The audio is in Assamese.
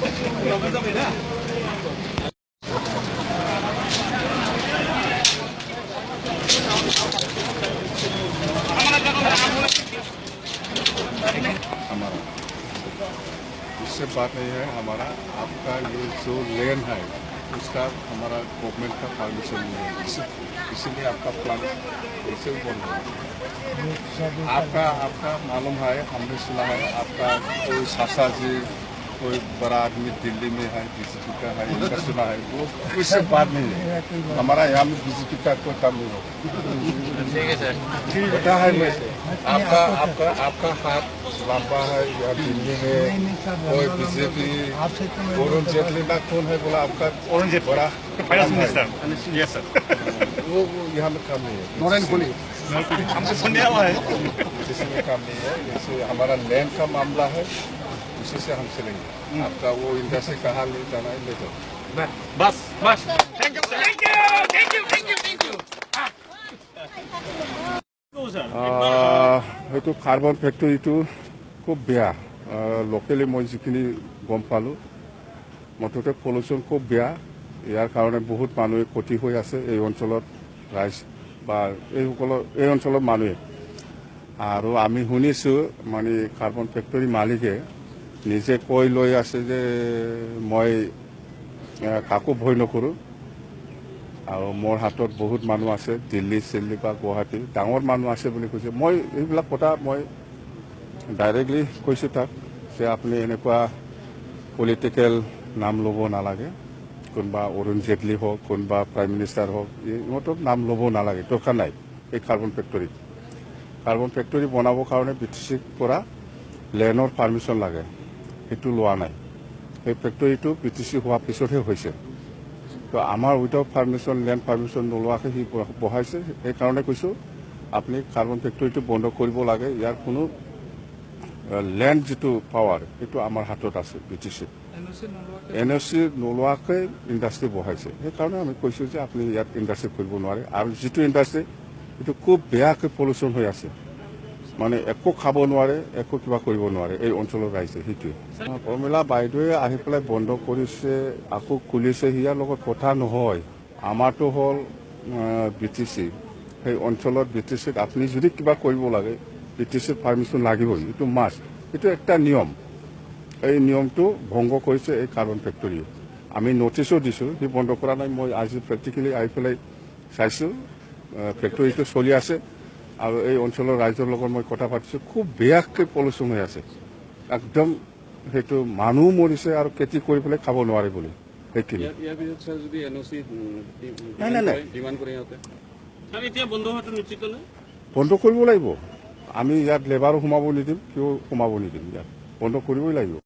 हमारा इससे बात नहीं है। हमारा आपका ये जो लेन है उसका हमारा गवर्नमेंट का परमिशन नहीं है, इसीलिए आपका प्लान ऐसे बंद है। आपका आपका मालूम है, हमने सुना है आपका कोई सासा जी कोई बड़ा आदमी दिल्ली में है, बीजेपी का है, इनका सुना है। वो उससे बात नहीं है हमारा, यहाँ में बीजेपी का कोई काम नहीं होगा। ठीक है सर, पता है मैं आपका आपका आपका हाथ लंबा है या दिल्ली में कोई बीजेपी अरुण जेटली ना कौन है बोला आपका अरुण जेटली बड़ा फाइनेंस मिनिस्टर। Yes sir, वो यहाँ में काम नहीं है। हमको सुनने हुआ है जिसमें काम नहीं है। जैसे हमारा लैंड का मामला है उसी से हम चलेंगे। आपका वो इंडस्ट्री कहाँ ले जाना है ले जाओ, बस बस। Thank you thank you thank you thank you thank you. সেইটো কাৰ্বন ফেক্টৰীটো খুব বেয়া। লোকেলি মই যিখিনি গম পালোঁ, মুঠতে পলিউশ্যন খুব বেয়া। ইয়াৰ কাৰণে বহুত মানুহে ক্ষতি হৈ আছে এই অঞ্চলত ৰাইজ বা এইসকলৰ এই অঞ্চলৰ মানুহে। আৰু আমি শুনিছোঁ মানে কাৰ্বন ফেক্টৰী মালিকে নিজে কৈ লৈ আছে যে মই কাকো ভয় নকৰোঁ আৰু মোৰ হাতত বহুত মানুহ আছে, দিল্লী চিল্লী বা গুৱাহাটী ডাঙৰ মানুহ আছে বুলি কৈছে। মই এইবিলাক কথা মই ডাইৰেক্টলি কৈছোঁ তাক যে আপুনি এনেকুৱা পলিটিকেল নাম ল'ব নালাগে, কোনোবা অৰুণ জেটলী হওক কোনোবা প্ৰাইম মিনিষ্টাৰ হওক, ইহঁতক নাম ল'ব নালাগে, দৰকাৰ নাই। এই কাৰ্বন ফেক্টৰীত কাৰ্বন ফেক্টৰী বনাবৰ কাৰণে বি টি চিৰ পৰা লেণ্ডৰ পাৰ্মিশ্যন লাগে, সেইটো লোৱা নাই। সেই ফেক্টৰীটো বি টি চি হোৱাৰ পিছতহে হৈছে। তো আমাৰ উইদাউট পাৰ্মিশ্যন, লেণ্ড পাৰ্মিশ্যন নোলোৱাকৈ সি বহাইছে। সেইকাৰণে কৈছোঁ আপুনি কাৰ্বন ফেক্টৰীটো বন্ধ কৰিব লাগে। ইয়াৰ কোনো লেণ্ড যিটো পাৱাৰ সেইটো আমাৰ হাতত আছে বি টি চিত। এন অ' চি নোলোৱাকৈ ইণ্ডাষ্ট্ৰী বহাইছে। সেইকাৰণে আমি কৈছোঁ যে আপুনি ইয়াত ইণ্ডাষ্ট্ৰী কৰিব নোৱাৰে। আৰু যিটো ইণ্ডাষ্ট্ৰী সেইটো খুব বেয়াকৈ পলিউশ্যন হৈ আছে, মানে একো খাব নোৱাৰে, একো কিবা কৰিব নোৱাৰে এই অঞ্চলৰ ৰাইজে। সেইটোৱে প্ৰমিলা বাইদেৱে আহি পেলাই বন্ধ কৰিছে, আকৌ খুলিছে, ইয়াৰ লগত কথা নহয়। আমাৰটো হ'ল বি টি চি, সেই অঞ্চলত বি টি চিত আপুনি যদি কিবা কৰিব লাগে বি টি চিৰ পাৰ্মিশ্যন লাগিবই, এইটো মাষ্ট, এইটো একটা নিয়ম। এই নিয়মটো ভংগ কৰিছে এই কাৰ্বন ফেক্টৰীয়ে। আমি নটিচো দিছোঁ, সি বন্ধ কৰা নাই। মই আজি প্ৰেক্টিকেলি আহি পেলাই চাইছোঁ ফেক্টৰীটো চলি আছে আৰু এই অঞ্চলৰ ৰাইজৰ লগত মই কথা পাতিছোঁ। খুব বেয়াকৈ পলিউশ্যন হৈ আছে একদম, সেইটো মানুহ মৰিছে আৰু খেতি কৰি পেলাই খাব নোৱাৰে বুলি সেইখিনি। নাই নাই নাই, বন্ধ কৰিব লাগিব। আমি ইয়াত লেবাৰো সোমাব নিদিম, কিয় সোমাব নিদিম, ইয়াত বন্ধ কৰিবই লাগিব।